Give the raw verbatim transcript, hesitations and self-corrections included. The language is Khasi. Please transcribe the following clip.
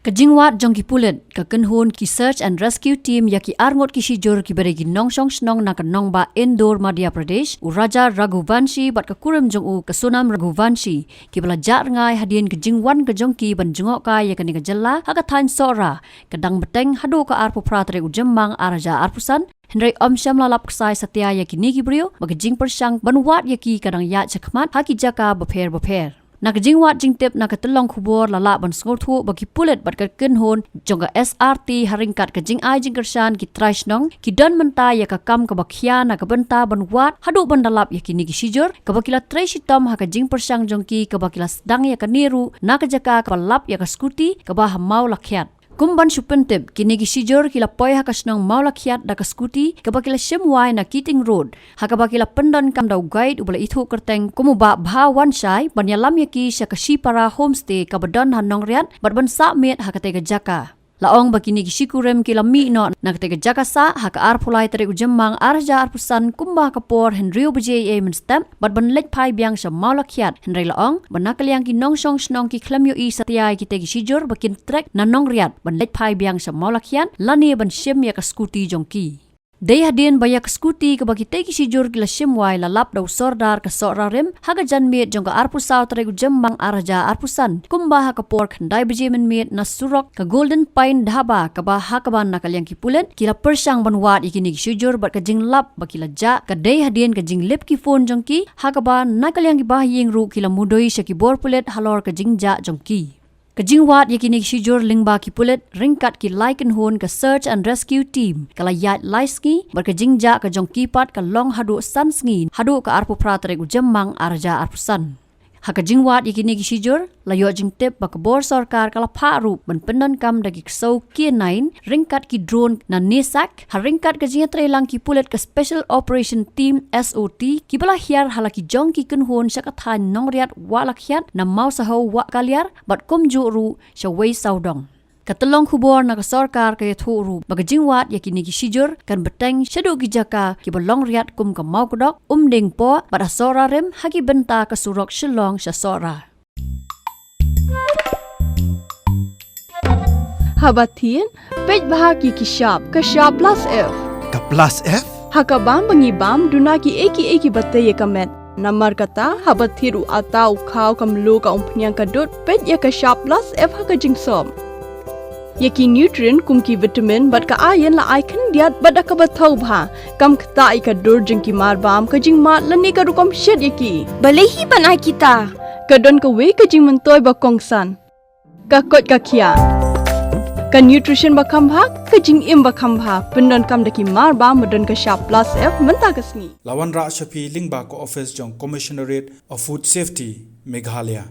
Ka jingwad jong ki pulit ka kynhun ki Search and Rescue Team ïa ki arngut ki shijur kiba dei ki nongshong shnong na ka nongbah Indore, Madhya Pradesh, u Raja Raghuvanshi bad ka kurim jong u ka Sonam Raghuvanshi, kiba la jah rngai hadien ka jingwan ka jong ki ban jngohkai ïa kane ka jylla ha ka thaiñ Sohra, ka dang bteng haduh ka arphew phra tarik u Jymmang ar hajar arphew san, hynrei ym shym la lap ksai satia ïa kine ki briew, ba ka jingpyrshang ban wad ïa ki ka dang ïaid shakhmat ha ki jaka bapher bapher. Na ka jingwad jingtip na ka tyllong khubor la lah ban sngewthuh ba ki pulit bad ka kynhun jong ka S R T ha ryngkat ka jingai jingkyrshan ki trai shnong ki don mynta ïa ka kam kaba khia na ka bynta ban wad haduh ban da lap ïa kine ki shijur, kaba ki la trei shitom ha ka jingpyrshang jong ki, kaba ki la sdang ïa kane ruh na ka jaka kaba lap ïa ka scooty kaba ha Mawlakhiat. Kum ban shu pyntip, kine ki shijur ki la poi ha ka shnong Mawlakhiat da ka scooty kaba ki la shim wai na Keating Road, ha kaba ki la pyndonkam da u guide uba la ithuh kyrteng kum u Bah Bha Wanshai ban ïalam ïa ki sha ka Shipara Homestay kaba don ha Nongriat bad ban sah miet ha katei ka jaka. La ong ba kine ki shikurim ki la mih noh na katei ka jaka sah ha ka arphew lai tarik u Jymmang ar hajar arphew san kumba ka por hynriew baje ei mynstep bad ban leit phai biang sha Mawlakhiat, hynrei la ong ba na ka liang ki nongshong shnong ki khlem ïohi satia ïa kitei ki shijur ba kin trek na Nongriat ban leit phai biang sha Mawlakhiat lane ban shim ïa ka scooty jong ki. Dei hadien ba ïa ka scooty kaba kitei ki shijur ki la shim wai la lap da u Sordar ka Sohra Rim ha ka janmiet jong ka arphew saw tarik u Jymmang ar hajar arphew san kumba ha ka por khyndai baje mynmiet na surok ka Golden Pine Dhaba, kaba ha kaba na ka liang ki pulit ki la pyrshang ban wad ïa kine ki shijur bad ka jinglap ba ki la jah ka dei hadien ka jinglip ki phone jong ki, ha kaba na ka liang ki bahaïing ruh ki la mudui sha ki bor pulit halor ka jingjah jong ki. Ka jingwad ïa kine ki shijur lyngba ki pulit ryngkat ki lai kynhun ka Search and Rescue Team ka la ïaid lai sngi bad ka jingjah ka jong ki pat ka long haduh san sngi haduh ka arphew phra tarik u Jymmang ar hajar arphew san. Ha ka jingwad ïa kine ki shijur, la ïoh jingtip ba ka bor sorkar ka la phah ruh ban pyndonkam da ki ksew K nine ryngkat ki drone na NESAC, ha ryngkat ka jingïatreilang ki pulit ka Special Operation Team, S O T, kiba la hiar ha la ki jong ki kynhun sha ka thaiñ Nongriat Wah Lakhiat, na Mawsaho Wah Kaliar bad kumjuh ruh sha Wei Sawdong. Ka tyllong khubor na ka sorkar ka ïathuh ruh ba ka jingwad ïa kine ki shijur kan bteng shaduh ki jaka kiba long riat kum ka Mawkdok, Umdingpoh bad ha Sohra Rim ha ki bynta ka surok Shillong sha Sohra. Haba thied, peit bha ki ki shap, ka shap plus F. Ka plus F? Ha ka bam ba ngi bam, duna ki ei ki ei kiba tei ïa ka met. Namar kata, haba thied u atta, u khaw, ka mluh, ka umphniang, ka dud, peit ïa ka shap plus F ha ka jingsop. Ïa ki nutrient kum ki vitamin bad ka iron la ai khyndiat bad da kaba thaw bha. Kam ktah ïa ka dur jong ki marbam, ka jingmad lane ka rukom shet ïa ki. Balei hi ban ai kita? Ka don kawei ka jingmyntoi ba kongsan. Ka koit ka khiah. Ka nutrition ba kham bha, ka jingim ba kham bha. Pyndonkam da ki marbam ba don ka shap plus F mynta ka sngi. La wanrah sha phi lyngba ka office jong Commissionerate of Food Safety, Meghalaya.